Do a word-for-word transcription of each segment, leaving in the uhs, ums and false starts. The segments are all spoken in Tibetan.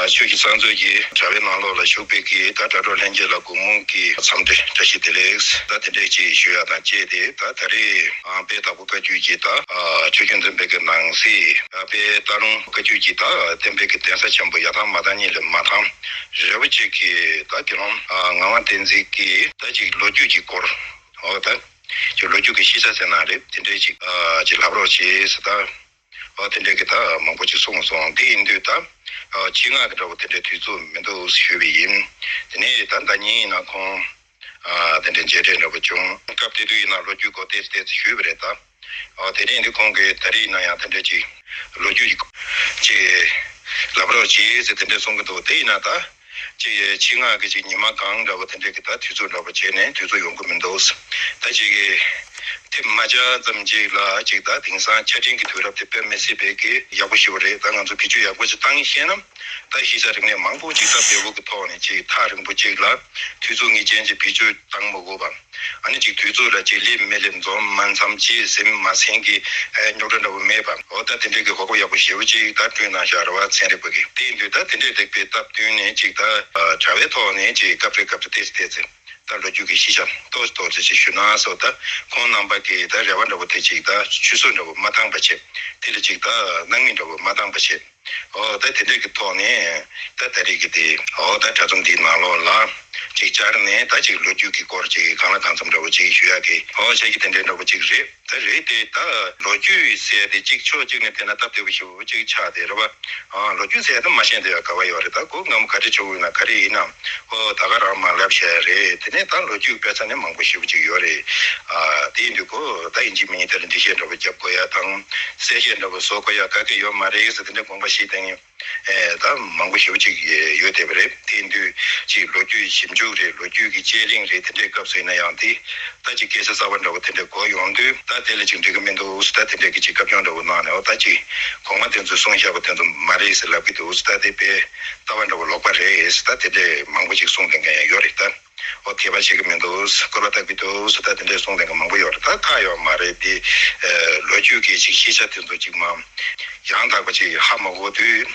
ཆོས་ཀྱི་གསང་མཛོད་ཀྱི་དྲ་བའི་ནང་ལོགས་ལ་ཞུགས་པའི་གི་ད་དྲ་གྲོགས་ལྷན་རྒྱས་ལ་སྒོར་མོ་གི་འཚམས་འདྲི་བཀྲ་ཤིས་བདེ་ལེགས་ད་དེ་འདྲས་ཅིག་ཞུ་ཡ་དང་བཅས་ཏེ། ད་ད་རེས་ཨ་དཔལ་དྭགས་པོ་བཀའ་བརྒྱུད་ཀྱི་ད་ཨ་ཆོས་སྐྱོང་བཙན་པོའི་གི་ནང་གསེས་ཨ་དཔལ་སྟག་ལུང་བཀའ་བརྒྱུད་ཀྱི་ད་བསྟན་པའི་གི་གདན་ས་ཆེན་པོ་ཡར་ཐང་མར་ཐང་གཉིས་ལས་མར་ཐང་རེ་བ་ཅིག་གི་ད་དགེ་སློང་ཨ་ངག་དབང་བསྟན་འཛིན་གྱི་ད་ཅིག་ལོ་རྒྱུས་ཀྱི་སྐོར་འོ་ད་ཅིག་ལོ་རྒྱུས་ཀྱི་ཤེས་བྱ་ཟེར་ན་རེད། དེ་འདྲས་ཅིག་ཨ་ཅིག་ལབ་རོགས་བྱེད་ཟེར་ད། ཨོ་དེ་འདྲས་ཀྱི་ད་མང་པོ་ཅིག་གསུངས་སོང་། དེ་ཡིན་དུས་ད་ཨ་ཆེད་མངགས་ཀྱི་འདྲ་པོ་དེ་འདྲའི་དུས་ཚོད་མི་འདུག་ཞུས་པ་ཡིན། དེ་ནས་ད་ཟླ་ཉིན་ཡིན་ན་ཁོང་ཨ་དེ་འདྲའི་མཇལ་འཕྲད་འདྲ་པོ་བྱུང་། སྐབས་དེ་དུས་ཡིན་ན་ལོ་རྒྱུས་སྐོར་ཏོག་ཙམ་ཏོག་ཙམ་ཞུས་པ་རེད་ད། ཨོ་དེ་ནས་འདི་ཁོང་གིས་ད་རེས་ཡིན་ན་ཡང་དེ་འདྲའི་ཅིག་ལོ་རྒྱུས་ཅིག་ཅིག་ལབ་རོགས་གྱིས་ཟེར་དེ་འདྲས་གསུང་གི་འདུག་དེ་ཡིན་ན་ད། ཅིག་ཆེད་མངགས་ཀྱི་ཅིག་ཉི་མ་གང་འདྲ་པོ་དེ་འདྲས་ཀྱི་ད་དུས་ཚོད་འདྲ་པོ་བྱས་ནས་དུས་ཚོད་ཡོང་གི་མི་འདུག་ད་ཅིག་དེ་མ་བྱས་ཙམ་ཅིག་ལ་ཅིག་ད་དེང་སང་ཆ་འཕྲིན་གྱི་དུས་རབས་དེ་དཔེ་མི་སྲིད་པའི་གི་ཡག་པོ་ཞེ་པོ་རེད། ད་ང་ཚོ་བེད་སྤྱོད་ཡག་པོ་ཅིག་བཏང་ཤེས་ན་ད་ཤེས་བྱ་རིག་གནས་མང་པོ་ཅིག་ད་འབེལ་པོ་གི་ཐོག་ནས་ཅིག་ཐག་རིང་པོ་ཅིག་ལ་དུས་ཚོད་ངེས་ཅན་ཅིག་བེད་སྤྱོད་བཏང་མ་དགོས་པ། ཨ་ནི་ཅིག་དུས་ཚོད་ལ་ཅིག་སླེབས་མི་སླེབས་འཛོམས་མ་འཛོམས་ཅིག་ཟིན་མ་ཟིན་གྱི་ཨ་རྙོག་དྲ་འདྲ་པོ་མེད་པ། འོ་ད་དེ་འདྲས་ཀྱི་གོ་སྐབས་ཡག་པོ་ཞེ་པོ་ཅིག་ད་བསྐྲུན་གནང་བཞག་རེད་བ། ཚན་རིག་པ་གིས། དེ་ཡིན་དུས་ད་དེ་འདྲས་རིག་པའི་སྟབས་བསྟུན་ནས་ཅིག་ད་ཨ་དྲ་བའི་ཐོག་ནས་ཅིག་སྐབས་རེ་སྐབས་རེ་ཏོག་ཙམ་ཏོག་ཙམ་ད་ལོ་རྒྱུས་ཀྱི་ཤེས་བྱ་ཏོག་ཙམ་ཏོག་ཙམ་ཅིག་ཞུ་གནང་སོང་། ད་ཁོང་རྣམ་པ་གི་ད་རེ་བ་འདྲ་པོ་དེ་ཅིག་ད་ཆུད་ཟོས་འདྲ་པོ་མ་བཏང་པ་བྱེད། དེ་ལ་ཅིག་ད་སྣང་མེད་འདྲ་པོ་མ་བཏང་པ་བྱེད། ཨོ་ད་དེ་འདྲས་ཀྱི་ཐོག་ནས་ད་ད་རེས་ཀྱི་དེ་ཨོ་ད་དྲ་ཚོམས་འདིའི་ནང་ལོགས་ལ་ཅིག་བཅར་ནས་ད་ཅིག་ལོ་རྒྱུས་ཀྱི་སྐོར་ཅིག་གང་ལ་གང་འཚམ་འདྲ་པོ་ཅིག་ཞུ་ཡག་གི་ཨོ་བྱས་ཀྱི་དེ་འདྲས་འདྲ་པོ་ཅིག་རེད། ད་རེད་དེ་ད་ལོ་རྒྱུས་ཟེར་དེ་ཅིག་ཕྱོགས་གཅིག་ནས་བལྟས་ན་སྟབས་བདེ་པོ་ཞེ་པོ་ཅིག་ཆགས་བསྡད་རེད་བ། ཨ་ལོ་རྒྱུས་ཟེར་ད་མ་ཤེས་དེ་ཡང་ག་བ་ཡོད་རེད། ད་ཁོ་ངམ་ག་རེ་བྱུང་ཡོད་ན་ག་རེ་ཡིན་ནམ་ཨོ་ད་ག་རང་མ་ལབ་བཤད་རེད། དེ་ནས་ད་ལོ་རྒྱུས་དཔེ་ཆ་ནི་མང་པོ་ཞེ་པོ་ཅིག་ཡོད་རེད། ཨ་དེ་ཡིན་དུས་ཁོ་ད་ཡིན་གཅིག་མིན་གཅིག་དེ་ལ་འགྲེལ་བཤད་འདྲ་པོ་རྒྱབ་དགོས་ཡ་དང་གསལ་བཤད་འདྲ་པོ་བཟོ་དགོས་ཡ་ག་གེ་ཡོད་མ་རེད་ཟེར་དེ་འདྲ་དགོངས་པ་བཞེས་བསྡད་མཁན་ཨེ་ད་མང་པོ་ཞེ་པོ་ཅིག་ཡོད་བསྡད་པ་རེད། དེ་ཡིན་དུས་ཅིག་ལོ་རྒྱུས་ཞིབ་འཇུག་རེད། ལོ་རྒྱུས་ཀྱི་དཔྱད་གླེང་རེད། དེ་འདྲའི་སྐབས་སུ་ཡིན་ན་ཡང་དེ་ད་ཅིག་སྐད་ཆ་གསར་པ་འདྲ་པོ་དེ་འདྲ་གོ་ཡོང་དུས་ད་དེ་ལ་ཅིག་འགྲིག་གི་མི་འདུག་ད་དེ་འདྲའི་གི་ཅིག་སྐབས་སྐྱོང་འདྲ་པོ་གནང་ནས་ཨོ་ད་ཅིག་གོང་མ་དེ་ཚོས་གསུངས་བཞག་པ་དེ་ཚོ་མ་རེད་ཟེར་ལབ་ཀྱི་འདུག་ད་དེ་དཔེ་ལྟ་བ་འདྲ་པོ་ལོག་པ་རེད་ཟེར་ད་དེ་འདྲའི་མང་པོ་ཅིག་གསུངས་བསྡད་མཁན་ཡང་ཡོད་རེད་ད། ཨོ་དེ་བ་བྱེད་ཀྱི་མི་འདུག་སྐོར་བ་ལྟ་གི་འདུག་ཟེར་ད་དེ་འདྲའི་གསུངས་བསྡད་མཁན་མང་པོ་ཡོད་རེད། ད་ཁག་ཡོད་མ་རེད་དེ། ཨ་ལོ་རྒྱུས་ཀྱི་ཅིག་ཤེས་བྱ་དེ་ཚོ་ཅིག་མ་ཡང་དག་པ་ཅིག་ཧ་མ་གོ་དུས་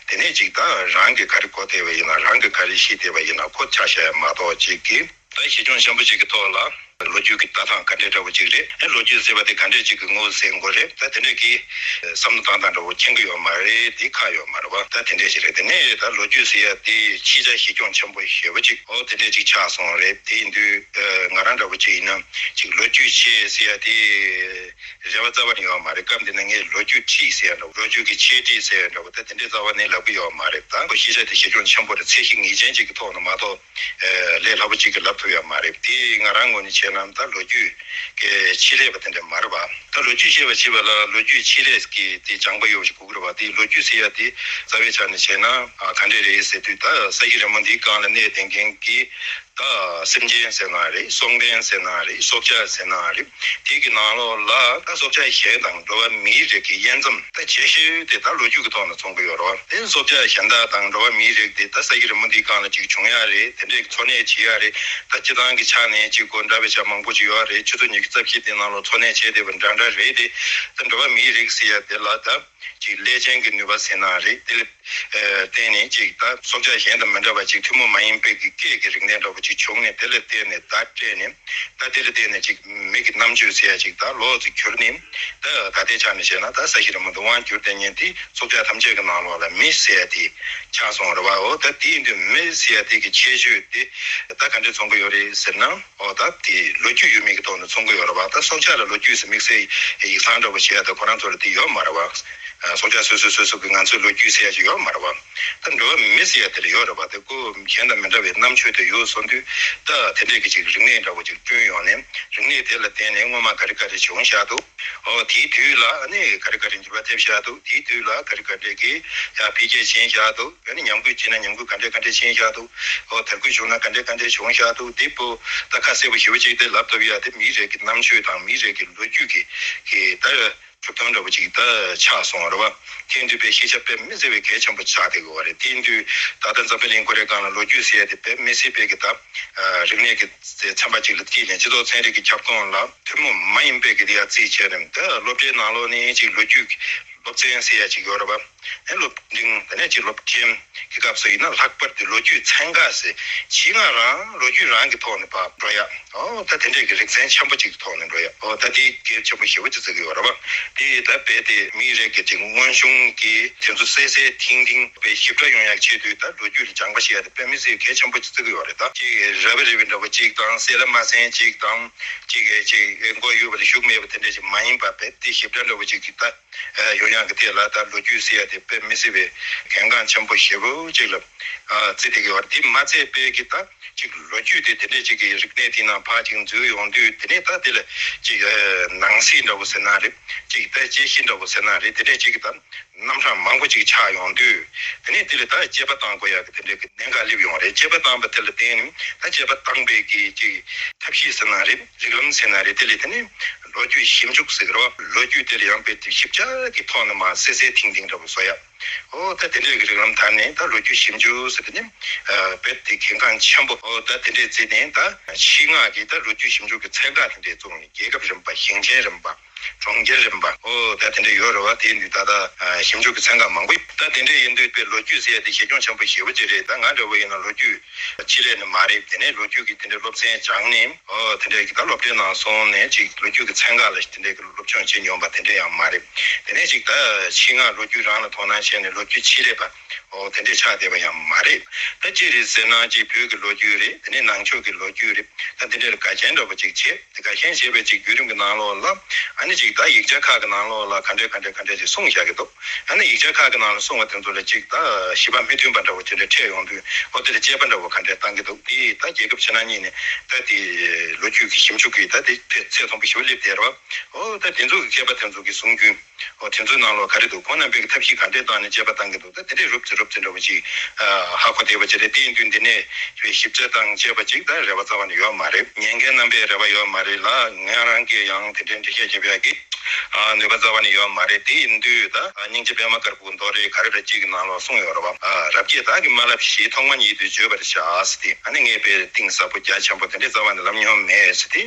དེ་ནས་ཅིག་ད་རང་གི་ག་རེ་གོ་བསྡད་པ་ཡིན་ན་རང་གི་ག་རེ་ཤེས་བསྡད་པ་ཡིན་ན་ཁོ་ཆ་བཞག་ཡ་མ་གཏོགས་ཅིག་གི་ད་གཞི་སྐྱོང་ཆེན་པོ་ཅིག་གི་ཐོག་ལ་ལོ་རྒྱུས་ཀྱི་ལྟ་སྟངས་ག་འདྲའི་འདྲ་པོ་ཅིག་རེད། ཨ་ལོ་རྒྱུས་ཟེར་བ་དེ་ག་འདྲའི་ཅིག་གི་ངོ་བོ་ཟིན་དགོས་རེད། ད་དེ་འདྲའི་གི་བསམ་བློ་བཏང་སྟངས་འདྲ་པོ་མཁྱེན་གི་ཡོད་མ་རེད། དེ་ཁག་ཡོད་མ་རེད་བ། ད་དེ་འདྲའི་ཞིག་རེད། དེ་ནས་ད་ལོ་རྒྱུས་ཟེར་ཡ་དེ་ཤེས་བྱ་གཞི་སྐྱོང་ཆེན་པོ་ཞེ་པོ་ཅིག་ཨོ་དེ་འདྲའི་ཅིག་ཆགས་སོང་རེད། དེ་ཡིན་དུས་ང་རང་འདྲ་པོ་ཅིག་ཡིན་ན་ཅིག་ལོ་རྒྱུས་ཆེ་ཟེར་ཡ་དེ་རེ་བ་རྩ་བ་ནས་ཡོད་མ་རེད། སྐབས་འདི་ན་ངས་ལོ་རྒྱུས་ཁྲིད་ཟེར་ཡ་འདྲ་པོ་ལོ་རྒྱུས་ཀྱི་འཆད་ཁྲིད་ཟེར་ཡ་འདྲ་པོ་ད་དེ་འདྲའི་རྩ་བ་ནས་ལབ་གི་ཡོད་མ་རེད། ད་ཁོ་ཤེས་བྱ་དེ་གཞི་སྐྱོང་ཆེན་པོ་རེད། ཚད་གཞི་ངེས་ཅན་ཅིག་གི་ཐོག་ནས་མ་གཏོགས། ལས་སླ་པོ་གཅིག་གིས་ལབ་ཐུབ་ཡ་མ་རེད། དེ་ང་རང་ངོས་ནས་བྱས་ན་ད་ལོ་རྒྱུས་ཀྱི་ཆེད་ལས་པ་དེ་འདྲ་མ་རེད་པ། ད་ལོ་རྒྱུས་ཤེས་པ་བྱེད་པ་ལ་ལོ་རྒྱུས་ཆེད་ལས་ཀྱི་དེ་སྦྱངས་པ་ཡོད་ཞིག་དགོས་ཀྱི་རེད་པ། དེ་ལོ་རྒྱུས་ཟེར་ཡ་དེ་རྩ་བའི་ཆ་ནས་བྱས་ན་ག་འདྲས་རེད་ཟེར་དུས་ད་ས་གཞི་རི་མོ་འདིའི་སྒང་ལ་གནས་བསྡད་མཁན་གྱི་ད་སེམས་ཅན་ཟེར་ན་རེད། སྲོག་ལྡན་ཟེར་ན་རེད། སྲོག་ཆགས་ཟེར་ན་རེད། དེ་གི་ནང་ལོགས་ལ་ད་སྲོག་ཆགས་གཞན་དང་འགྲོ་བ་མིའི་རིགས་ཀྱི་དབྱེ་མཚམས་ད་ཇེ་ཆེ་དེ་ད་ལོ་རྒྱུས་ཀྱི་ཐོག་ནས་མཚོན་གྱི་ཡོད་རེད་པ། དེ་སྲོག་ཆགས་གཞན་དག་དང་འགྲོ་བ་མིའི་རིགས་དེ་ད་ས་གཞི་རི་མོ་འདིའི་སྒང་ལ་ཅིག་བྱུང་ཡ་རེད། དེ་འདྲའི་འཚོ་གནས་བྱེད་ཡ་རེད། ད་སྤྱི་བཏང་གི་ཆ་ནས་ཅིག་གོ་འདྲ་བའི་ཆ་མང་པོ་ཅིག་ཡོད་རེད། ཆུ་ཚོད་ཉི་ཤུ་རྩ་བཞི་དེ་ནང་ལོགས་འཚོ་གནས་བྱས་བསྡད་པ་འདྲ་འདྲ་རེད་དེ། ད་འགྲོ་བ་མིའི་རིགས་ཟེར་ཡ་དེ་ལ་ད་ཅིག་ཀླད་ཆེན་གྱི་ནུས་པ་ཟེར་ན་རེད། དེ་ལ་བརྟེན་ནས་ཅིག་ད་སྲོག་ཆགས་གཞན་དང་མི་འདྲ་བ་ཅིག་ཐུན་མོང་མ་ཡིན་པའི་གི་སྐད་ཀྱི་རིག་གནས་འདྲ་པོ་ཅིག་བྱུང་ནས་དེ་ལ་བརྟེན་ནས་བརྡ་སྤྲད་ནས། ད་དེ་ལ་བརྟེན་ནས་ཅིག་མི་གི་རྣམ་དཔྱོད་ཟེར་ཡ་ཅིག་ད་ལོག་ཅིག་གྱུར་ནས། ད་ད་ལྟའི་ཆ་ནས་བཤད་ན་ད་ས་གཞི་རི་མོ་འདི་དབང་བསྒྱུར་བསྡད་མཁན་དེ་སྲོག་ཆགས་ཐམས་ཅད་ཀྱི་ནང་ལོགས་ལ་མི་ཟེར་ཡ་དེ་ཆགས་སོང་རེད་བ། འོ་ད་དེ་ཡིན་དུས་མི་ཟེར་ཡ་དེ་གི་ཁྱད་ཆོས་དེ་ད་ག་འདྲས་མཚོན་གྱི་ཡོད་རེད་ཟེར་ན། འོ་ད་དེ་ལོ་རྒྱུས་ཡོད་མེད་ཀྱི་ཐོག་ནས་མཚོན་གྱི་ཡོད་རེད་བ། ད་སྲོག་ཆགས་ལ་ལོ་རྒྱུས་ཟེར་དམིགས་བསལ་ཡིག་ཚང་འདྲ་པོ་བྱེད་ཡ་ད་ཁོ་རང་ཚོ་ལ་དེ་ཡོད་མ་རེད་བ། སྲོག་ཆགས་སོ་སོ་སོ་སོ་གི་ང་ཚོའི་ལོ་རྒྱུས་ཟེར་ཡ་ཅིག་ཡོད་མ་རེད་བ། ད་འགྲོ་བ་མི་ཟེར་ཡ་དེ་ལ་ཡོད་རེད་བ། དེ་ཁོ་གཞན་དང་མི་འདྲ་བའི་རྣམ་དཔྱོད་དེ་ཡོད་སོང་དུས་ད་དེ་འདྲས་ཀྱི་ཅིག་རིག་གནས་འདྲ་པོ་ཅིག་བསྐྲུན་ཡོང་ནས་རིག་གནས་དེ་ལ་བརྟེན་ནས་སྔོན་མ་ག་རེ་ག་རེ་བྱུང་བཞག་འདུག་འོ་དེའི་དུས་ལ་ཨ་ནི་ག་རེ་ག་རེ་འགྱུར་བ་ཐེབས་བཞག་འདུག་དེའི་དུས་ལ་ག་རེ་ག་རེ་གི་ཡ་འཕེལ་རྒྱས་ཕྱིན་བཞག་འདུག་ཨ་ནི་ཉམས་རྒུད་ཕྱིན་ན་ཉམས་རྒུད་ག་འདྲས་ག་འདྲས་ཕྱིན་བཞག་འདུག་འོ་དར་རྒུད་བྱུང་ན་ག་འདྲས་ག་འདྲས་བྱུང་བཞག་འདུག་འདི་པོ་ད་ཁ་གསལ་པོ་ཞེ་པོ་ཅིག་དེ་ལབ་ཐུབ་ཡ་དེ་མིའི་རིགས་ཀྱི་རྣམ་དཔྱོད་དང་མིའི་རིགས་ཀྱི་ལོ་རྒྱུས་ཀྱི་གི་ད་གྲུབ་དོན་འདྲ་པོ་ཅིག་ད་ཆགས་སོང་རེད་བ། དེ་ཡིན་དུས་དཔེ་ཤེས་བྱ་དཔེ་མི་སྲིད་པའི་གལ་ཆེན་པོ་ཆགས་བསྡད་ཡོད་རེད། དེ་ཡིན་དུས་ད་ལྟ་འཛམ་བུ་གླིང་ཁོ་རའི་སྒང་ལ་ལོ་རྒྱུས་ཟེར་ཡ་དེ་དཔེ་མི་སྲིད་པའི་གི་ད་རིག་གནས་ཀྱི་ཚན་པ་ཅིག་ལ་བརྩིས་ནས་སྤྱི་ཚོགས་ཚན་རིག་གི་ཁྱབ་ཁོངས་ལ་ཐུན་མོང་མ་ཡིན་པའི་གི་དེ་ཡ་རྩིས་བྱས་ནས་ད་སློབ་གྲྭའི་ནང་ལོགས་ནས་ཅིག་ལོ་རྒྱུས་ཀྱི་ སློབ་ཚན་ཟེར་ཡ་ཅིག་ཡོད་རེད་པ། ཨེ་སློབ་འབྲིང་དེ་ནས་ཅིག་སློབ་ཆེན་གྱི་སྐབས་སུ་ཡིན་ན་ལྷག་པར་དུ་ལོ་རྒྱུས་ཚན་ཁག་ཟེར་ཆེད་མངགས་རང་ལོ་རྒྱུས་རང་གི་ཐོག་ནས་ཕར་འགྲོ་ཡ། ཨོ་ད་དེ་འདྲས་ཀྱི་རིག་ཚན་ཆེན་པོ་ཅིག་གི་ཐོག་ནས་འགྲོ་ཡ། ཨོ་ད་དེ་གལ་ཆེན་པོ་ཞེ་པོ་ཅིག་བརྩི་གི་ཡོད་རེད་པ། དེ་ད་རྦད་དེ་མི་རེ་གི་ཅིག་དངོས་བྱུང་གི་དེ་ཚོ་གསལ་གསལ་ཐིང་ཐིང་དཔེ་ཞིབ་ཕྲ་ཡོང་ཡག་ཆེད་དུ་ད་ལོ་རྒྱུས་ལ་སྦྱང་པ་བྱེད་ཡ་དེ་དཔེ་མི་སྲིད་གལ་ཆེན་པོ་ཅིག་བརྩི་གི་ཡོད་རེད། ད་ཅིག་ར་བ་རི་བ་འདྲ་བོ་ཅིག་དང་གསལ་ལ་མ་གསལ་ཅིག་དང་ཅིག་ཅིག་མགོ་གཡུག་པ་ལ་ཞུགས་མེད་པ་དེ་འདྲས་ཅིག་མ་ཡིན་པ་རྦད་དེ་ཞིབ་ཕྲ་འདྲ་བོ་ཅིག་གི་ད། ཡོང་ཡག་གི་ཐད་ལ་ད་ལོ་རྒྱུས་ཟེར་ཡ་དེ་དཔེ་མི་སྲིད་པའི་གལ་འགངས་ཆེན་པོ་ཞེ་པོ་ཅིག་ལ་བརྩི་བསྡད་ཀྱི་ཡོད་རེད། དེ་མ་ཚད་དཔེ་གི་ད་ཅིག་ལོ་རྒྱུས་དེ་དེ་འདྲས་ཅིག་གི་རིག་གནས་དེ་ནང་ཕར་ཅིག་འཛུལ་ཡོང་དུས་དེ་ནས་ད་དེ་ལ་ཅིག་ནང་གསེས་འདྲ་བོ་ཟེར་ན་རེད། ཅིག་ད་དཔྱད་གཞི་འདྲ་བོ་ཟེར་ན་རེད། དེ་འདྲས་ཅིག་གི་ད་རྣམ་གྲངས་མང་པོ་ཅིག་ཆགས་ཡོང་དུས་དེ་ནས་དེ་ལ་ད་དཔྱད་པ་བཏང་དགོས་ཡག་གི་དེ་འདྲས་གི་གནད་འགག་སླེབས་ཡོང་རེད། དཔྱད་པ་བཏང་པ་དེ་ལ་བརྟེན་ནས་ད་དཔྱད་པ་བཏང་པའི་གི་ཅིག་ཐབས་ཤེས་ཟེར་ན་རེད། རིགས་ལམ་ཟེར་ན་རེད། དེ་ལས་དེ་ནི་ལོ་རྒྱུས་ཞིབ་འཇུག་ཟེར་གི་རེད་བ། ལོ་རྒྱུས་དེ་ལ་ཡང་དཔེ་དེ་ཞིབ་ཆ་གི་ཐོག་ནས་མར་གསལ་གསལ་ཐིང་ཐིང་འདྲ་བོ་བཟོ་ཡ། ཨོ་ད་དེ་འདྲའི་གི་རིགས་ལམ་དར་ནས་ད་ལོ་རྒྱུས་ཞིབ་འཇུག་ཟེར་དེ་ནི་དཔེ་དེ་གལ་འགངས་ཆེན་པོ། ཨོ་ད་དེ་འདྲའི་བརྩིས་ནས་ད་ཆེད་མངགས་ཀྱི་ད་ལོ་རྒྱུས་ཞིབ་འཇུག་གི་ཚན་ཁག་དེ་འདྲའི་བཙུགས་ནས་རྒྱལ་ཁབ་རིམ་པ། ཞིང་ཆེན་རིམ་པ། གྲོང་ཁྱེར་རིམ་པ། ཨོ་ད་དེ་འདྲ་ཡོད་རེད་བ། དེ་ཡིན་དུས་ད་ལྟ་ཞིབ་འཇུག་གི་ཚན་ཁག་མང་པོ་ཡོད། ད་དེ་འདྲ་ཡིན་དུས་དཔེ་ལོ་རྒྱུས་ཟེར་ཡ་དེ་གལ་འགངས་ཆེན་པོ་ཞེ་པོ་ཅིག་རེད། ད་ང་འདྲ་བོ་ཡིན་ན་ལོ་རྒྱུས་ཆེད་ལས་ནི་མ་རེད། དེ་ནས་ལོ་རྒྱུས་ཀྱི་དེ་འདྲའི་སློབ་ཚན་སྦྱངས་ནས་ཨོ་དེ་འདྲའི་གི་ད་སློབ་གྲྭའི་ནང་སོང་ནས་ཅིག་ལོ་རྒྱུས་ཀྱི་ཚན་ཁག་ལ་དེ་འདྲའི་གི་སློབ་སྦྱོང་བྱེད་མྱོང་པ་དེ་འདྲ་ཡང་མ་རེད། དེ་ནས་ཅིག་ད་ཆེད་མངགས་ལོ་རྒྱུས་རང་ལ་དོ་སྣང་བྱས་ནས་ལོ་རྒྱུས་ཆེད་ལས་པ་ཨོ་དེ་འདྲས་ཆགས་བསྡད་པ་ཡང་མ་རེད། ད་ཅི་རེད་ཟེར་ན་ཅིག་བོད་ཀྱི་ལོ་རྒྱུས་རེད། དེ་ནས་ནང་ཆོས་ཀྱི་ལོ་རྒྱུས་རེད། ད་དེ་འདྲས་ལ་དགའ་ཞེན་འདྲ་བོ་ཅིག་བྱས། དེ་དགའ་ཞེན་བྱས་པའི་ཅིག་བརྒྱུད་རིམ་གྱི་ནང་ལོགས་ལ་ཨ་ནི་ཅིག་ད་ཡིག་ཆ་ཁག་གི་ནང་ལོགས་ལ་ག་འདྲས་ག་འདྲས་ག་འདྲས་ཅིག་གསུངས་བཞག་གི་འདུག་ཨ་ནི་ཡིག་ཆ་ཁག་གི་ནང་ལ་གསུངས་པ་དེ་ཚོ་ལ་ཅིག་ད་གཞི་པ་མི་མཐུན་པ་འདྲ་བོ་དེ་འདྲས་འཕྲད་ཡོང་དུས་ཨོ་དེ་ལ་དཔྱད་པ་འདྲ་བོ་ག་འདྲས་བཏང་གི་འདུག་དེ་ད་རྒྱལ་ཁབ་ཕྱི་ནང་གཉིས་ནས་ད་དེ་ལོ་རྒྱུས་ཀྱི་ཞིབ་འཇུག་གི་ད་དེ་ཚད་མཐོན་པོ་ཞེ་པོ་སླེབས་བསྡད་རེད་བ། ཨོ་ད་དེ་ཚོ་གི་མཁས་པ་དེ་ཚོ་གི་གསུང་རྒྱུན། ཨོ་དེ་ཚོའི་ནང་ལོགས་ག་རེ་འདུག་ཁོང་རྣམ་པས་ཐབས་ཤེས་ག་འདྲས་བཏང་ནས་དཔྱད་པ་བཏང་གི་འདུག་ད་དེ་འདྲས་རུབ་ཙམ་རུབ་ཙམ་འདྲ་བོ་ཅིག་ཨ་ཧ་གོ་བསྡད་པ་ཅིག་རེད། དེ་ཡིན་དུས་འདི་ནས་ཞིབ་ཕྲ་དང་དཔྱད་པ་ཅིག་ད་རེ་བ་རྩ་བ་ནས་ཡོད་མ་རེད། ཉན་མཁན་རྣམ་པས་རེ་བ་ཡོད་མ་རེད་ལ། ང་རང་གིས་ཡང་དེ་འདྲའི་འགྲེལ་བཤད་བྱེད་པ་ཡག་གི་ཨ་ནུས་པ་རྩ་བ་ནས་ཡོད་མ་རེད། དེ་ཡིན་དུས་ད་ཨ་སྙིང་རྗེ་པད་མ་དཀར་པོ་མདོ་རེད་ག་རེ་རེད་ཅིག་གི་ནང་ལོགས་གསུངས་ཡོད་རེད་བ། ཨ་རབ་རྒྱས་བདག་གི་དམའ་རླབས་ཞེས། ཐོག་མ་ཉིད་དུ་བརྗོད་པར་བྱ་ཟེར་ཏེ། ཨ་ནི་ངས་དཔེ་གཏིང་ཟབ་པོ་རྒྱ་ཆེན་པོ་དེ་འདྲའི་རྩ་བ་ནས་ལབ་མྱོང་མེད་ཟེར་ཏེ།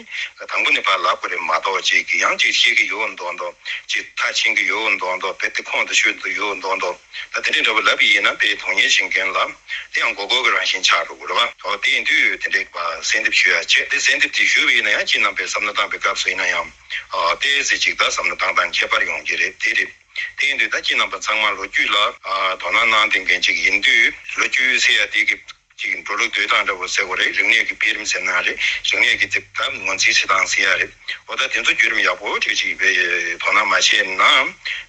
དང་པོ་ནས་ཕར་ལབ་དགོས་རེད་མ་གཏོགས་ཅིག་གི་ཡང་ཅིག་ཤེས་ཀྱི་ཡོད་མདོག་མདོག་ཅིག་མཐར་ཕྱིན་གྱི་ཡོད་མདོག་མདོག་དཔེ་དེ་ཁོང་དུ་ཆུད་དུ་ཡོད་མདོག་མདོག་ད་དེ་འདྲའི་འདྲ་བོ་ལབ་པ་ཡིན་ན་དཔེ་དོན་གཉེར་བྱེད་མཁན་ལ་དེ་ཡང་མགོ་སྐོར་གྱི་རང་བཞིན་ཆགས་འགྲོ་གི་རེད་བ། ཨོ་དེ་ཡིན་དུས་དེ་འདྲའི་གསལ་འདེབས་ཞུ་ཡ་བྱས། དེ་གསལ་འདེབས་དེ་ཞུས་པ་ཡིན་ན་ཡང་ཁྱེད་རྣམ་པས་བསམ་བློ་བཏང་པའི་སྐབས་སུ་ཡིན་ན་ཡང་ཨོ་ཏོག་ཙམ་ཅིག་ད་བསམ་བློ་བཏང་སྟངས་ཁྱད་པར་ཡོང་གི་རེད། དེ་རེད། དེ་ཡིན་དུས་ད་ཁྱེད་རྣམ་པ་ཚང་མ་ལོ་རྒྱུས་ལ་ཨ་དོ་སྣང་གནང་བསྡད་མཁན་ཅིག་ཡིན་དུས་ལོ་རྒྱུས་ཟེར་ཡ་དེ་གི་ཅིག་འགྲོ་ལུགས་སྡོད་སྟངས་འདྲ་བོ་ཟེར་དགོས་རེད། རིག་གནས་ཀྱི་འཕེལ་རིམ་ཟེར་ན་རེད། རིག་གནས་ཀྱི་དེ་ད་ངོས་འཛིན་བྱེད་སྟངས་ཟེར་ཡ་རེད། འོ་ད་དེ་ཚོ་བརྒྱུད་རིམ་ཡག་པོ་ཅིག་ཅིག་དཔེ་དོ་སྣང་མ་བྱས་ན་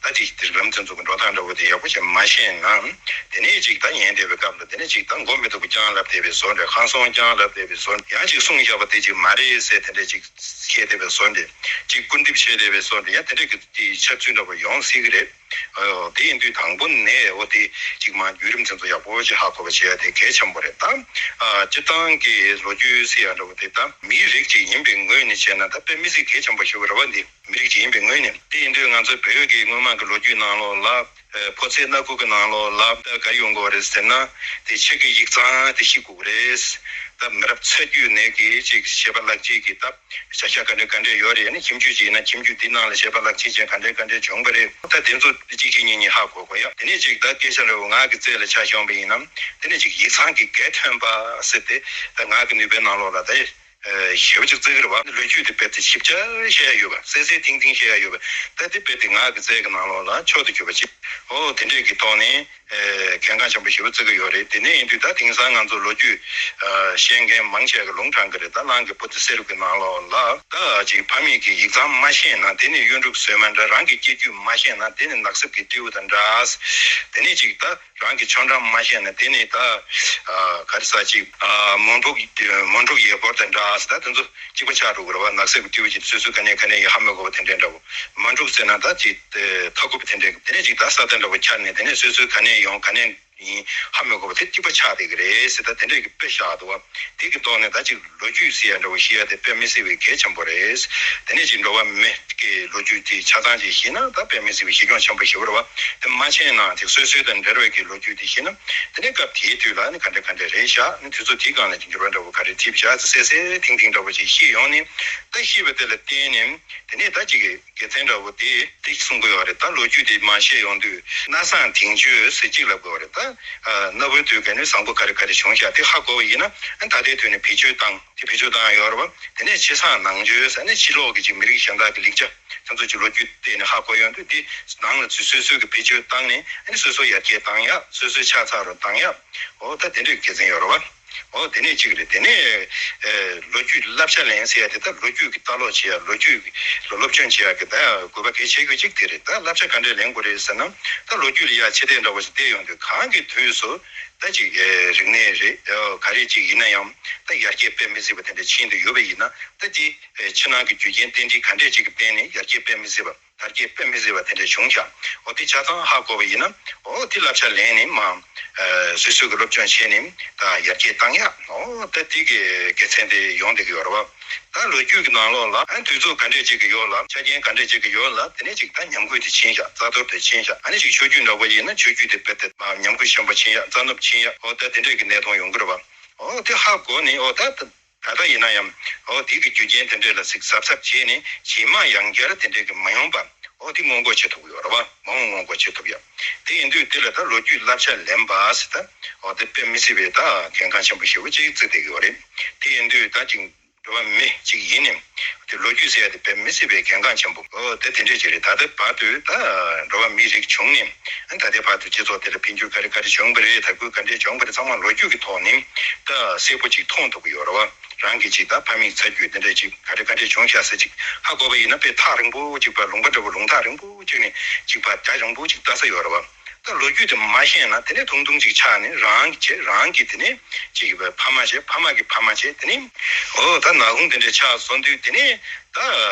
ད་ཅིག་རིགས་ལམ་དེ་ཚོ་གི་འགྲོ་སྟངས་འདྲ་བོ་དེ་ཡག་པོ་ཅིག་མ་ཤེས་ན་དེ་ནས་ཅིག་ད་ཉན་བསྡད་པའི་སྐབས་ལ་དེ་ནས་ཅིག་ད་མགོ་མི་ཐུག་པ་རྐྱང་ལབ་བསྡད་པའི་བཟོ་འདྲ། ཁང་སོང་རྐྱང་ལབ་བསྡད་པའི་བཟོ་འདྲ། ཡང་ཅིག་གསུངས་བཞག་པ་དེ་ཅིག་མ་རེད་ཟེར་དེ་འདྲ་ཅིག་བཤད་བསྡད་པའི་བཟོ་འདྲ། ཅིག་སྐུར་འདེབས་བྱས་བསྡད་པའི་བཟོ་འདྲ། ཡང་དེ་འདྲ་གི་དེ་འཆར་ཚུལ་འདྲ་བོ་ཡོང་སྲིད་ཀྱི་རེད། ཨོ་དེ་ཡིན་དུས་དང་པོ་ནས་འོ་དེ་གཅིག་མ་བརྒྱུད་རིམ་དེ་ཚོ་ཡག་པོ་ཅིག་ཧ་གོ་བ་བྱེད་ཡ་དེ་གལ་ཆེན་པོ་རེད་ད། ཨ་སྤྱིར་བཏང་གི་ལོ་རྒྱུས་ཟེར་ཡ་འདྲ་བོ་དེ་ད་མིའི་རིགས་ཅིག་ཡིན་པའི་ངོས་ནས་བྱས་ན་ད་དཔེ་མི་སྲིད་གལ་ཆེན་པོ་ཞིག་རེད་བ། འདི་མི་རིགས་ཅིག་ཡིན་པའི་ངོས་ནས། དེ་ཡིན་དུས་ང་ཚོ་བོད་ཀྱི་སྔོན་མ་གི་ལོ་རྒྱུས་ནང་ལོགས་ལ་ཨ་ཕོ་ཚོད་སྣ་ཁུག་གི་ནང་ལོགས་ལ་ད་ག་རེ་ཡོང་གི་ཡོད་རེད་ཟེར་ན་དེ་ཆོས་ཀྱི་ཡིག་ཚང་དེ་ཤེས་དགོས་ཀྱི་རེད། ད་མི་རབས་ཚ་རྒྱུད་ནས་ཀྱི་ཅིག་བྱེད་པ་ལག་རྗེས་ཀྱི་ད། བྱ་བཞག་ག་འདྲ་ག་འདྲ་ཡོད་རེད། ཨ་ནི་ཁྱིམ་རྒྱུད་ཅིག་ཡིན་ན་ཁྱིམ་རྒྱུད་འདི་ནང་ལ་བྱེད་པ་ལག་རྗེས་ཅན་ག་འདྲ་ག་འདྲ་བྱུང་བ་རེད། ད་དེ་ཚོ་གཅིག་གཅིག་གཉིས་གཉིས་ཧ་གོ་དགོས་ཡ། དེ་ནས་ཅིག་ད་སྐད་ཆ་འདྲ་བོ་ངག་གི་རྩལ་ལ་ཆ་བཞག་པ་ཡིན་ན་དེ་ནས་ཅིག་ཡིག་ཚང་གི་གལ་ཐོན་པ་ཟེར་ཏེ་ད་ངག་གི་ནུས་པའི་ནང་ལོགས་ལ་ད་ཞེ་པོ་ཅིག་བརྩི་གི་རེད་བ། ལོ་རྒྱུས་དེ་རྦད་དེ་ཞིབ་ཆ་བཤད་ཡ་ཡོད་པ། གསལ་གསལ་ཐིང་ཐིང་བཤད་ཡ་ཡོད་པ། ད་དེ་རྦད་དེ་ངག་གི་རྩལ་གྱི་ནང་ལོགས་ལ་མཆོག་ཏུ་གྱུར་པ་ཅིག་ཨོ་དེ་འདྲས་ཀྱི་ཐོག་ནས། ཨེ་གལ་འགངས་ཆེན་པོ་ཞེ་པོ་བརྩི་གི་ཡོད་རེད། དེ་ནས་ཡིན་དུས་ད་དེང་སང་ང་ཚོ་ལོ་རྒྱུས་ཨ་ཤེས་མཁན་མང་ཆེ་གི་ལུང་དྲངས་གི་རེད། ད་གླང་གི་སྤུ་གྲི་བསེ་རུ་གི་ནང་ལོགས་ལ་ད་ཅིག་ཕ་མེས་ཀྱི་ཡིག་ཚང་མ་ཤེས་ན་དེ་ནི་གཡུ་འབྲུག་སོལ་མ་འདྲ། རང་གི་སྐྱེ་རྒྱུད་མ་ཤེས་ན་དེ་ནི་ནགས་གསེབ་ཀྱི་སྤྲེའུ་དང་འདྲ། དེ་ནས་ཅིག་ད་རང་གི་ཆོ་འབྲང་མ་ཤེས་ན་དེ་ནི་ད་ཨ་ག་རེ་ཟ་ཅིག་ཨ་མོན་འབྲུག་མོན་འབྲུག་ཡས་སྐོར་དང་འདྲ། ད་དེ་ཚོ་གཅིག་པ་ཆགས་འགྲོ་གི་རེད་བ། ནགས་གསེབ་ཀྱི་སྤྲེའུ་ཅིག་སོ་སོའི་ག་ནས་ག་ནས་ཡིན་ཧ་མི་གོ་བ་དེ་འདྲས་འདྲ་བོ། མོན་འབྲུག་ཟེར་ན་ད་ཅིག་ཨེ་མཐའ་འཁོབ་དེ་འདྲས། དེ་ནས་ཅིག་ད་ས་མཐའ་འདྲ་བོ་འཁྱར་ནས་དེ་ནས་སོ་སོའི་ག་ནས་ཡོང་ག་ནས་ ཡིན། ཧ་མི་གོ་བ་དེ་གཅིག་པ་ཆགས་བསྡད་ཀྱི་རེད་ཟེར། ད་དེ་འདྲས་ཀྱི་དཔེ་བཞག་འདུག་བ། དེ་གི་ཐོག་ནས་ད་ཅིག་ལོ་རྒྱུས་ཟེར་ཡ་འདྲ་བོ་ཤེས་ཡ་དེ་དཔེ་མི་སྲིད་པའི་གལ་ཆེན་པོ་རེད། དེ་ནས་ཅིག་འགྲོ་བ་མི་གི་ལོ་རྒྱུས་དེ་ཆ་ཚང་ཅིག་ཤེས་ན་ད་དཔེ་མི་སྲིད་པའི་གཞི་ཁྱོན་ཆེན་པོ་ཞིག་རེད་བ། དེ་མ་ཤེས་ན་ཅིག་སོ་སོའི་དང་འབྲེལ་བའི་གི་ལོ་རྒྱུས་དེ་ཤེས་ན། དེ་ནས་སྐབས་དེའི་དུས་ལ་ནི་ག་འདྲ་ག་འདྲ་རེད་བཞག་ནི་དུས་ཚོད་དེའི་སྒང་ལ་ཅིག་འགྱུར་བ་འདྲ་བོ་ག་རེ་ཐེབས་བཞག་ཅིག་གསལ་གསལ་ཐིང་ཐིང་འདྲ་བོ་ཅིག་ཤེས་ཡོང་ནས། ད་ཤེས་པ་དེ་ལ་བརྟེན་ནས་དེ་ནས་ད་ཅིག་དགེ་མཚན་འདྲ་བོ་དེ་དེ་གསུང་གི་ཡོད་རེད། ད་ལོ་རྒྱུས་དེ་མ་བཤད་ཡོང་དུས་སྣར་སང་དེང་གཅོད་ཟེར་གཅིག་ལབ་དགོས་རེད། ད་གནའ་བོའི་དུས་ཀ་ནས་བཟང་པོ་ག་རེ་ག་རེ་བྱུང་ཤག་དེ་ཧ་གོ་བ་ཡིན་ན། ད་ལྟའི་དུས་ནས་བེད་སྤྱོད་བཏང་དེ་བེད་སྤྱོད་བཏང་ཡོད་རེད་བ། དེ་ནས་ཕྱི་སང་ནང་ཆོས་ཟེར་ནས་ཕྱི་ལོགས་ཀྱི་ཅིག་མི་རིགས་གཞན་དག་གི་ལེགས་ཆ་ཁྱེད་ཚོ་ཅིག་ལོ་རྒྱུས་བལྟས་ནས་ཧ་གོ་ཡོང་དུས་དེ་ནང་ལ་ཚུར་སོ་སོའི་གི་བེད་སྤྱོད་བཏང་ནས་སོ་སོ་ཡར་རྒྱས་བཏང་ཡག་སོ་སོའི་ཆགས་ཚར་རུ་བཏང་ཡག་འོ་ད་དེ་འདྲའི་དགེ་མཚན་ཡོད་རེད་བ། འོ་དེ་ནས་གཅིག་རེད། དེ་ནས་ཨེ་ལོ་རྒྱུས་བསླབ་བྱ་ལེན་ཟེར་ཡ་དེ་ད་ལོ་རྒྱུས་ཀྱི་ལྟ་ཀློག་བྱེད་ཡ་ལོ་རྒྱུས་ཀྱི་སློབ་སྦྱོང་བྱེད་ཡ་གི་ད་དགོས་པ་གལ་ཆེ་ཤོས་གཅིག་དེ་རེད། ད་བསླབ་བྱ་ག་འདྲས་ལེན་དགོས་རེད་ཟེར་ན། ད་ལོ་རྒྱུས་ལ་ཡ་ཕྱི་བལྟས་འདྲ་བོ་ཞིག་བལྟས་ཡོང་དུས་གང་གི་དུས་སུ་ད་ཅིག་ཨེ་རིག་གནས་རེད་ག་རེ་ཅིག་ཡིན་ན་ཡང་ད་ཡར་རྒྱས་དཔེ་མི་སྲིད་པ་དེ་འདྲ་ཕྱིན་དུ་ཡོད་པ་ཡིན་ན། ད་དེ་ཨེ་ཕྱི་ནང་གི་རྒྱུ་རྐྱེན་རྟེན་འབྲེལ་ག་འདྲས་ཅིག་གི་སྟེང་ནས་ཡར་རྒྱས་དཔེ་མི་སྲིད་པ། དར་རྒྱས་དཔེ་མི་སྲིད་པ་དེ་འདྲ་བྱུང་ཤག་འོ་དེ་ཆ་ཚང་ཧ་གོ་བ་ཡིན་ན། འོ་དེ་བསླབ་བྱ་ལེན་ནས་མ། ཨ་སོ་སོ་གི་སློབ་སྦྱོང་བྱས་ནས་ད་ཡར་རྒྱས་བཏང་ཡག་འོ་ད་དེ་གི་དགེ་མཚན་དེ་ཡོང་བསྡད་ཀྱི་ཡོད་རེད་བ། ད་ལོ་རྒྱུས་ཀྱི་ནང་ལོགས་ལ་ཨ་དུས་ཚོད་ག་འདྲས་ཅིག་གི་ཡོད་ལ་ཆ་རྐྱེན་ག་འདྲས་ཅིག་གི་ཡོད་ལ་དེ་ནས་ཅིག་ད་ཉམས་རྒུད་དེ་ཕྱིན་ཤག་རྩ་གཏོར་དེ་ཕྱིན་ཤག་ཨ་ནི་ཅིག་ཆོས་བརྒྱུད་འདྲ་བོ་ཡིན་ན་ཆོས་བརྒྱུད་དེ་དཔེ་དེ་མ་ཉམས་རྒུད་ཆེན་པོ་ཕྱིན་ཡག་རྩ་ནག་ཕྱིན་ཡག་འོ་ད་དེ་འདྲས་ཀྱི་གནས་སྟངས་ཡོང་གི་རེད་བ། འོ་དེ་ཧ་གོ་ནས་འོ་ད། ད་ལྟ་ཡིན་ན་ཡང་འོ་དེ་གི་རྒྱུ་རྐྱེན་དེ་འདྲས་ལ་གཟིགས་གཟབ་གཟབ་བྱས་ནས་རྗེས་མ་ཡང་བསྐྱར་དེ་འདྲས་ཀྱི་མ་ཡོང་པ་འོ་དེ་སྔོན་འགོག་བྱེད་ཐུབ་ཀྱི་ཡོད་རེད་བ། མ་འོངས་སྔོན་འགོག་བྱེད་ཐུབ་ཡ། དེ་ཡིན་དུས་དེ་ལ་ད་ལོ་རྒྱུས་བསླབ་བྱ་ལེན་པ་ཟེར་ད་འོ་དེ་དཔེ་མི་སྲིད་པའི་ད་གལ་འགངས་ཆེན་པོ་ཞེ་པོ་ཅིག་བརྩི་བསྡད་ཀྱི་ཡོད་རེད། དེ་ཡིན་དུས་ད་ཅིག་འགྲོ་བ་མི་ཅིག་ཡིན་ནས་དེ་ལོ་རྒྱུས་ཟེར་ཡ་དེ་དཔེ་མི་སྲིད་པའི་གལ་འགངས་ཆེན་པོ་འོ་དེ་དེ་འདྲས་ཅིག་རེད། ད་ལྟའི་བར་དུ་ད་འགྲོ་བ་མི་རིགས་བྱུང་ནས་ད་ལྟའི་བར་དུ་སྤྱི་ཚོགས་དེ་ལ་འཕེལ་འགྱུར་ག་རེ་ག་རེ་བྱུང་པ་རེད། དར་རྒུད་ག་འདྲས་བྱུང་པ་རེད། ཚང་མ་ལོ་རྒྱུས་ཀྱི་ཐོག་ནས་ད་གསལ་པོ་ཅིག་མཐོང་ཐུབ་ཀྱི་ཡོད་རེད་བ། རང་གི་ཅིག་ད་ཕ་མེས་ཚ་རྒྱུད་དེ་འདྲ་ཅིག་ག་འདྲ་ག་འདྲ་བྱུང་ཤག་ཟེར་ཅིག་ཧ་གོ་བ་ཡིན་ན་དཔེ་ཐག་རིང་པོ་ཅིག་པ་ལུང་པ་འདྲ་བོ་ལུང་ཐག་རིང་པོ་ཅིག་ནས་ཅིག་པ་རྒྱ་རིང་པོ་ཅིག་ལྟ་ས་ཡོད་རེད་བ། ད་ལོ་རྒྱུས་དེ་མ་ཤེས་ན་དེ་ནས་ཐུང་ཐུང་ཅིག་ཆགས་ནས་རང་གི་བྱས་རང་གི་དེ་ནས་ཅིག་ཕ་མ་བྱས་ཕ་མ་གི་ཕ་མ་བྱས་དེ་ནས་འོ་ད་ནག་ཁུང་དེ་འདྲ་ཆགས་སོང་དུས་དེ་ནས་ད་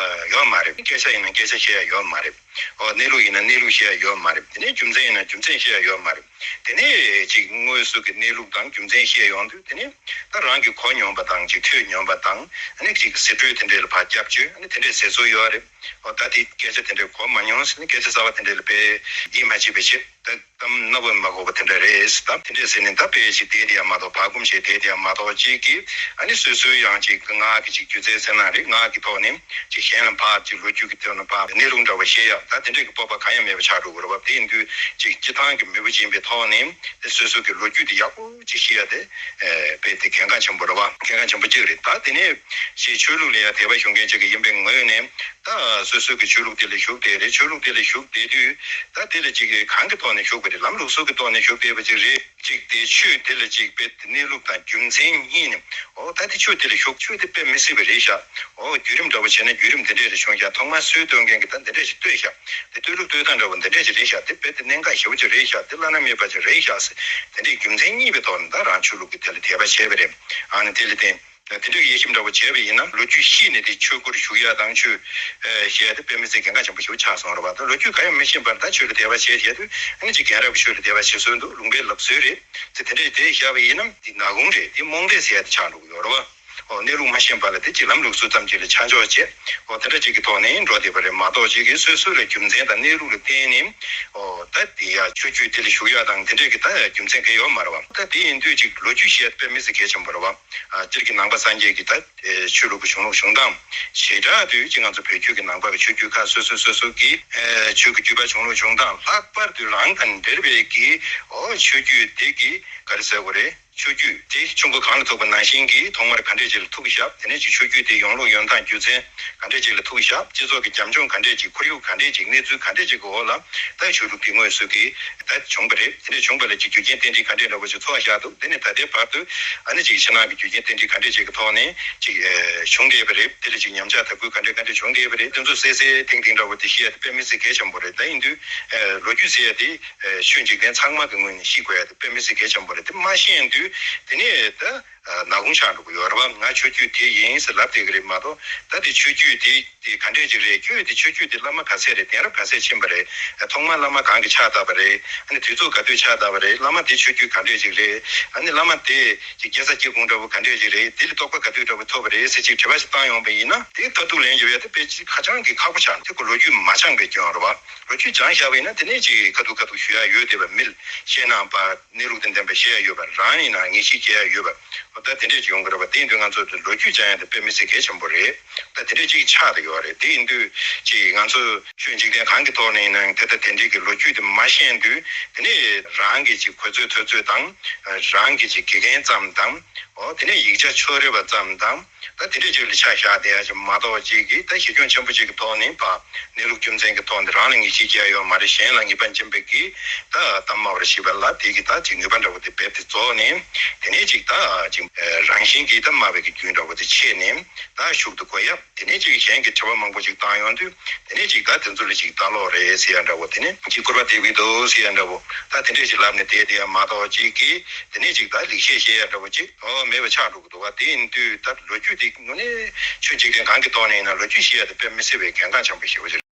ཡོད་མ་རེད། སྐད་ཆ་ཡིན་ན་སྐད་ཆ་བཤད་ཡ་ཡོད་མ་རེད། འོ་གནས་ལུགས་ཡིན་ན་གནས་ལུགས་བཤད་ཡ་ཡོད་མ་རེད། དེ་ནས་རྒྱུ་མཚན་ཡིན་ན་རྒྱུ་མཚན་བཤད་ཡ་ཡོད་མ་རེད། དེ་ནས་ཅིག་དངོས་སུ་གི་གནས་ལུགས་དང་རྒྱུ་མཚན་བཤད་ཡོང་དུས་དེ་ནས་ད་རང་གི་གོ་མྱོང་པ་དང་ཅིག་ཐོས་མྱོང་པ་དང་ཨ་ནི་ཅིག་ཟེར་སྒྲོས་དེ་འདྲས་ལ་ཕར་སྐྱབས་བཅོལ་ཨ་ནི་དེ་འདྲས་ཟེར་སྲོལ་ཡོད་རེད། འོ་ད་དེ་སྐད་ཆ་དེ་འདྲས་གོ་མ་མྱོང་ཟེར་ནས་སྐད་ཆ་གསར་བ་དེ་འདྲས་ལ་དཔེ་ཡིད་མ་ཆེས་པའི་ཕྱིར་ད་གཏམ་རྣ་བས་མ་གོ་བ་དེ་འདྲ་རེད་ཟེར། ད་དེ་འདྲས་ཟེར་ནས་ད་དཔེ་ཞིག་བསྡད་དེ་ཡང་མ་གཏོགས་བག་འཁུམས་ཞིག་བསྡད་དེ་ཡང་མ་གཏོགས་ཅིག་གིས་ཨ་ནི་སོ་སོའི་ཡང་ཅིག་ངག་གི་ཅིག་སྒྱུ་རྩལ་ཟེར་ན་རེད། ངག་གི་ཐོག་ནས་ཅིག་གཞན་ལ་ཕར་ཅིག་ལོ་རྒྱུས་ཀྱི་ཐོག་ནས་ཕར་གནས་ལུགས་འདྲ་བ་བཤད་ཡ་ད་དེ་འདྲས་ཀྱི་སྤོབས་པ་གང་ཡང་མེད་པ་ཆགས་འགྲོ་གི་རེད་བ། དེ་ཡིན་དུས་ཅིག་སྤྱི་བཏང་གི་མོས་པ་སྦྱིན་པའི་ཐོག་ནས་དེ་སོ་སོ་གི་ལོ་རྒྱུས་དེ་ཡག་པོ་ཅིག་ཤེས་ཡ་དེ་དཔེ་དེ་གལ་འགངས་ཆེན་པོ་རེད་བ། གལ་འགངས་ཆེན་པོ་གཅིག་རེད། ད་དེ་ནས་ཞེས་ཆོས་ལུགས་ལ་ཡང་དད་པ་ཞུ་མཁན་ཅིག་ཡིན་པའི་ངོས་ནས་ད་སོ་སོ་གི་ཆོས་ལུགས་དེ་ལ་ཞུགས་བསྡད་རེད། ཆོས་ལུགས་དེ་ལ་ཞུགས་བསྡད་དུས་ད་དེ་ལ་ཅིག་གང་གི་ཐོག་ནས་ཞུགས་པ་རེད། ལམ་ལུགས་སྲོལ་གྱི་ཐོག་ནས་ཞུགས་བསྡད་པ་ཅིག་རེད། ཅིག་དེ་ཆོས་དེ་ལ་ཅིག་དཔེ་དེ་གནས་ལུགས་དང་རྒྱུ་མཚན་གཉིས་ནས་འོ་ད་དེ་ཆོས་དེ་ལ་ཞུགས། ཆོས་དེ་དཔེ་མི་སྲིད་པ་རེད་ཤག་འོ་བརྒྱུད་རིམ་འདྲ་བོ་བྱས་ན་བརྒྱུད་རིམ་དེ་འདྲས་རེ་བྱུང་ཤག་ཐོག་མར་སྲོལ་གཏོད་མཁན་གྱིས་ད་འདི་འདྲས་ཞིག་བཏོད་ཤག་དེ་བསྟོད་གླུ་བཏོད་སྟངས་འདྲ་བོ་འདི་འདྲས་ཅིག་རེད་ཤག་དེ་དཔེ་དེ་གནད་འགག་ཞེ་པོ་ཅིག་རེད་ཤག་དེ་བླ་ན་མེད་པ་ཅིག་རེད་ཤག་ཟེར། དེ་འདྲས་རྒྱུ་མཚན་གཉིས་པའི་ཐོག་ནས་ད་རང་ཆོས་ལུགས་ཀྱི་དེ་ལ་དད་པ་བྱས་པ་རེད། ཨ་ནི་དེ་ལ་བརྟེན། དེ་འདྲའི་དབྱེ་ཞིབ་འདྲ་བོ་བྱས་པ་ཡིན་ན་ལོ་རྒྱུས་ཤེས་ནས་དེ་ཆོས་སྒོར་ཞུགས་ཡ་དང་ཆོས་བཤད་ཡ་དེ་དཔེ་མི་སྲིད་གལ་འགངས་ཆེན་པོ་ཞིག་ཆགས་སོང་རེད་བ། ད་ལོ་རྒྱུས་གང་ཡང་མི་ཤེས་པར་ད་ཆོས་ལ་དད་པ་བྱས་བྱས་དུས་ཨ་ནི་ཅིག་རྒན་རབས་ཀྱི་ཆོས་ལ་དད་པ་བྱེད་སྲོལ་འདུག་ལུང་པའི་ལབ་སྲོལ་རེད་ཟེར། དེ་འདྲའི་དེ་བཞག་པ་ཡིན་ན་དེ་ནག་ཁུང་རེད། དེ་རྨོངས་དད་ཟེར་ཡ་དེ་ཆགས་འགྲོ་གི་ཡོད་རེད་བ། ཨོ་གནས་ལུགས་མ་ཤེས་པ་ལ་དེ་ཅིག་ལམ་ལུགས་སྲོལ་ཙམ་ཅིག་ལ་ཆ་འཇོག་བྱས་ཨོ་དེ་འདྲ་ཅིག་གི་ཐོག་ནས་འགྲོ་བསྡད་པ་རེད་མ་གཏོགས་ཅིག་གིས་སོ་སོ་ལ་རྒྱུ་མཚན་དང་གནས་ལུགས་ལ་བརྟེན་ནས་ཨོ་ད་དེ་ཡ་ཆོས་བརྒྱུད་དེ་ལ་ཞུགས་ཡ་དང་དེ་འདྲས་ཀྱི་ད་རྒྱུ་མཚན་གང་ཡོད་མ་རེད་བ། ད་དེ་ཡིན་དུས་ཅིག་ལོ་རྒྱུས་བཤད་དཔེ་མི་སྲིད་གལ་ཆེན་པོ་རེད་བ། ཨ་སྤྱིར་གྱི་ནང་པ་སངས་རྒྱས་ཀྱི་ད་ཨེ་ཆོས་ལུགས་ཀྱི་བྱུང་ལུགས་བྱུང་སྟངས་བྱེ་བྲག་ཏུ་ཅིག་ང་ཚོ་བོད་བརྒྱུད་ཀྱི་ནང་པ་གི་ཆོས་བརྒྱུད་ཁག་སོ་སོ་སོ་སོ་གི་ཨེ་ཆོས་ཀྱི་བརྒྱུད་པ་བྱུང་ལུགས་བྱུང་སྟངས་ལྷག་པར་དུ་རང་དང་འབྲེལ་བའི་གི་ཨོ་ཆོས་བརྒྱུད་དེ་གི་ག་རེ་ཟེར་དགོས་རེད། ཆོས་བརྒྱུད་དེ་ཆུ་འགོ་གངས་ལ་ཐུག་པ་ནང་བཞིན་གྱི་ཐོག་མར་ག་འདྲས་ཅིག་ལ་ཐུག་བཞག་དེ་ནས་ཅིག་ཆོས་བརྒྱུད་དེ་ཡོང་ལུགས་ཡོང་སྟངས་རྒྱུ་མཚན་ག་འདྲས་ཅིག་ལ་ཐུག་བཞག་སྤྱི་ཚོགས་ཀྱི་རྒྱབ་ལྗོངས་ག་འདྲས་ཅིག་ཁོར་ཡུག་ག་འདྲས་ཅིག་གནས་ཚུལ་ག་འདྲས་ཅིག་གི་འོག་ལ་ད་ཆོས་ལུགས་དེ་དངོས་སུ་གི་ད་བྱུང་བ་རེད། དེ་འདྲས་བྱུང་བ་ལ་ཅིག་རྒྱུ་རྐྱེན་རྟེན་འབྲེལ་ག་འདྲས་འདྲ་བོ་ཅིག་ཚོགས་བཞག་འདུག་དེ་ནས་ད་ལྟའི་བར་དུ་ཨ་ནི་ཅིག་ཕྱི་ནང་གི་རྒྱུ་རྐྱེན་རྟེན་འབྲེལ་ག་འདྲས་ཅིག་གི་ཐོག་ནས་ཅིག་བྱུང་བསྡད་པ་རེད། དེ་ལ་ཅིག་ཉམས་ཆག་ཐབས་ཁུལ་ག་འདྲས་ག་འདྲས་བྱུང་བསྡད་པ་རེད། དེ་ཚོ་གསལ་གསལ་ཐིང་ཐིང་འདྲ་བོ་དེ་ཤེས་ཡ་དེ་དཔེ་མི་སྲིད་གལ་ཆེན་པོ་རེད། ད་ཡིན་དུས་ལོ་རྒྱུས་ཟེར་ཡ་དེ་ཆོས་འཇིག་རྟེན་ཚང་མ་གི་ངོས་ནས་ཤེས་དགོས་ཡ་དེ་དཔེ་མི་སྲིད་གལ་ཆེན་པོ་རེད། དེ་མ་ཤེས་ཡོང་དུས་དེ་ནས་ད་ ནག་ཁུང་ཆགས་འགྲོ་གི་ཡོད་རེད་བ། ང་ཆོས་བརྒྱུད་དེ་ཡིན་ཟེར་ལབ་བསྡད་ཀྱི་རེད་མ་གཏོགས། ད་དེ་ཆོས་བརྒྱུད་དེ་དེ་ག་འདྲས་ཅིག་རེད། ཁྱོད་དེ་ཆོས་བརྒྱུད་དེ་བླ་མ་ག་ཚད་རེད། གདན་རབས་ག་ཚད་ཕྱིན་པ་རེད། ཐོག་མར་བླ་མ་གང་གིས་ཕྱག་བཏབ་པ་རེད། ཨ་ནི་དུས་ཚོད་ག་དུས་ཕྱག་བཏབ་པ་རེད། བླ་མ་དེ་ཆོས་བརྒྱུད་ག་འདྲས་ཅིག་རེད། ཨ་ནི་བླ་མ་དེ་ཅིག་སྐྱེ་ས་སྐྱེ་ཁུངས་འདྲ་བོ་ག་འདྲས་ཅིག་རེད། དེ་ལ་རྟོགས་པ་ག་དུས་འདྲ་བོ་ཐོབ་པ་རེད་ཟེར་ཅིག་དྲི་བ་ཞིག་བཏང་ཡོང་པ་ཡིན་ན། དེ་ཁ་ཐུག་ལན་ཡོད་ཡ་དེ་དཔེ་ཅིག་ཧ་ཅང་གི་ཁག་པོ་ཆགས་འདུག་གོ། ལོ་རྒྱུས་མ་སྦྱངས་པའི་སྐྱོན་རེད་བ། ལོ་རྒྱུས་སྦྱངས་བཞག་པ་ཡིན་ན་དེ་ནས་ཅིག་ཁ་ཐུག་ཁ་ཐུག་ཞུ་ཡ་ཡོད་བསྡད་པ། མི་ལ་ཤེས་ན་པ། གནས་ལུགས་དང་ལྡན་པ་བཤད་ཡ་ཡོད་པ། རང་ཡིན་ན་ངེས་ཤེས་སྐྱེ་ཡ་ཡོད་པ། ད་དེ་འདྲས་ཅིག་ཡོང་གི་རེད་བ། དེ་ཡིན་དུས་ང་ཚོ་ལོ་རྒྱུས་སྦྱང་ཡ་དེ་དཔེ་མི་སྲིད་གལ་ཆེན་པོ་རེད། ད་དེ་འདྲས་ཅིག་ཆགས་བསྡད་ཡོད་རེད། དེ་ཡིན་དུས་ཅིག་ང་ཚོ་ཆོས་འཇིག་རྟེན་གང་གི་ཐོག་ནས་ཡིན་ནའང་དེ་ལྟ་དེ་འདྲས་ཀྱི་ལོ་རྒྱུས་དེ་མ་ཤེས་དུས། དེ་ནས་རང་གི་ཅིག་གོ་ཚོད་ཐོས་ཚོད་དང་། རང་གི་ཅིག་དགེ་རྒན་ཙམ་དང་། འོ་དེ་ནས་ཡིག་ཆ་ཕྱོགས་རིས་པ་ཙམ་དང་། ད་དེ་འདྲས་ཅིག་ལ་ཆ་བཞག་བསྡད་ཡ་ཅིག་མ་གཏོགས། ཅིག་གིས་ད་གཞི་ཁྱོན་ཆེན་པོ་ཅིག་གི་ཐོག་ནས་ཕར་གནས་ལུགས་རྒྱུ་མཚན་གྱི་ཐོག་ནས་རང་ལ་ངེས་ཤེས་སྐྱེ་ཡ་ཡོད་མ་རེད། གཞན་ལ་ངེས་པ་འབྱིན་པའི་གི་ད་གཏམ་སྨྲ་བར་བྱེད་པ་ལ་དེ་གི་ད་ཅིག་ནུས་པ་འདྲ་བོ་དེ་རྦད་དེ་རྫོགས་ནས། དེ་ནས་ཅིག་ད་ཅིག་རང་བཞིན་གྱིས་ད་སྨྲ་བའི་གི་རྒྱུན་འདྲ་བོ་དེ་ཆད་ནས་ད་ཤུགས་ཏུ་གོ་ཡ། དེ་ནས་ཅིག་གཞན་གྱིས་དྲི་བ་མང་པོ་ཅིག་བཏང་ཡོང་དུས། དེ་ནས་ཅིག་ད་དེ་ཚོ་ལ་ཅིག་ལྟ་ཀློག་རེད་ཟེར་ཡ་འདྲ་བོ། དེ་ནས་ཅིག་སྐུར་པ་འདེབས་ཀྱི་འདུག་ཟེར་ཡ་འདྲ་བོ། ད་དེ་འདྲས་ཅིག་ལབ་ནས་བསྡད་བསྡད་ཡ་མ་གཏོགས། ཅིག་གིས་དེ་ནས་ཅིག་ད་ལེགས་བཤད་བཤད་ཡ་འདྲ་བོ་ཅིག་འོ་མེད་པ་ཆགས་འགྲོ་གི་འདུག་བ། དེ་ཡིན་དུས་ད་ལོ་རྒྱུས་དེ་དངོས་གནས་ཆོས་འཇིག་རྟེན་གང་གི་ཐོག་ནས་ཡིན་ན་ལོ་རྒྱུས་བཤད་ཡ་དེ་དཔེ་མི་སྲིད་པའི་གལ་འགངས་ཆེན་པོ་ཞེ་པོ་ཅིག